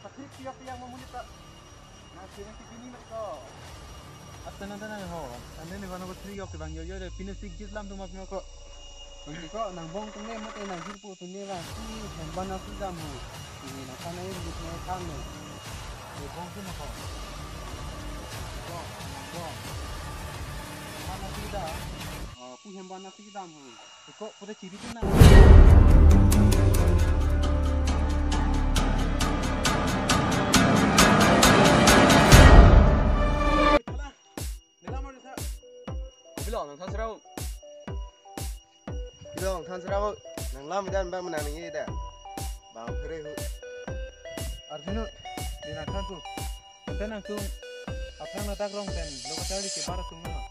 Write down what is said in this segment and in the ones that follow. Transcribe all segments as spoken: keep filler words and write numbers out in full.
Sakrik tiap yang memunit tak. Nang sini ke bini mat ko. Atan atan ho. Ande ne bana botri yok bang yo yo de pine sik jit lam tu map ko. Bang ko nang bong tungne mate nang jirpo tungne bang. Ini hemban aku jamu. Ini nang sana ini jit ne tang ne. Ini bong tu mako. Ko nang bong. Mana tidak? Oh, pu hemban aku jamu. Ko pura chiri tu na. Nila mo sa. Bilo nang than serau. Bilo nang than serau. Nang lam dan bang menang ni da. Bang phere hu. Arjunu, ni nang than tu. Ante nangtum aphrang ladak rong pen lo kacharli ke bar atum nama.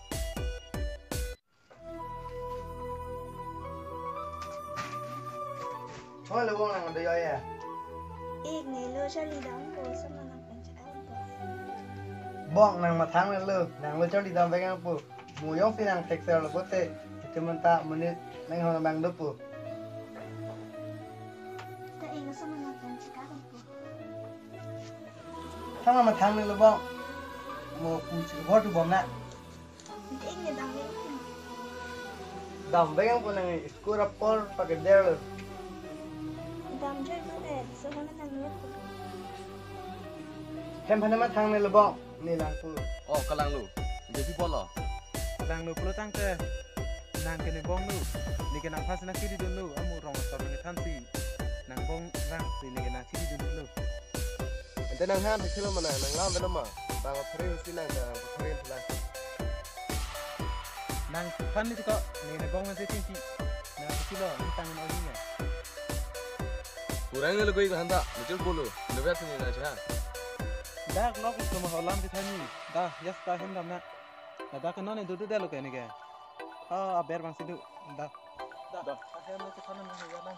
Hoi lo bong nang do yo ya. Ik ne lo charli dam ko sama nang pen chakam ko. Bong nang mathang ne lo, nang lo charli dam vek ang po. Mo yong si nang thek ser lo bote, itu menta menit nang hon bang do po. Ta ik sama nang pen chakam ko. Thang mathang ne lo bong. Mo pu si bor tu bom na. Dam vek ang po nang school apor pake der lo. Dam joi ma de, so hana nang lo. Hem phana mathang ne lo bong, ne lang pu. Oh, kalang lo. Jadi polo. Kalang lo pulo tangte. Nang ke ne bong lo. Ne ke nang phas nang kiri dun lo. Amu rong asor nang than si. Nang bong rang si ne ke nang kiri dun lo. Ante nang han thekthelo ma nang, nang lam velo ma? Bang aphreng si nang, bang aphreng pula. Nang phan ni ko, ne ne bong ma se tingki. Nang kilo, ni tangan oli ne. Kurang lo koi handa, muchul polo, ne biar sini na cha. Dak lok itu ma holam di thani. Dah, yas ta hem dam na. Dah, dak non itu tu delo ke ne ke. Oh, aber bang sidu. Dah. Dah. Dah. Ahem ne ke thana ne ya na.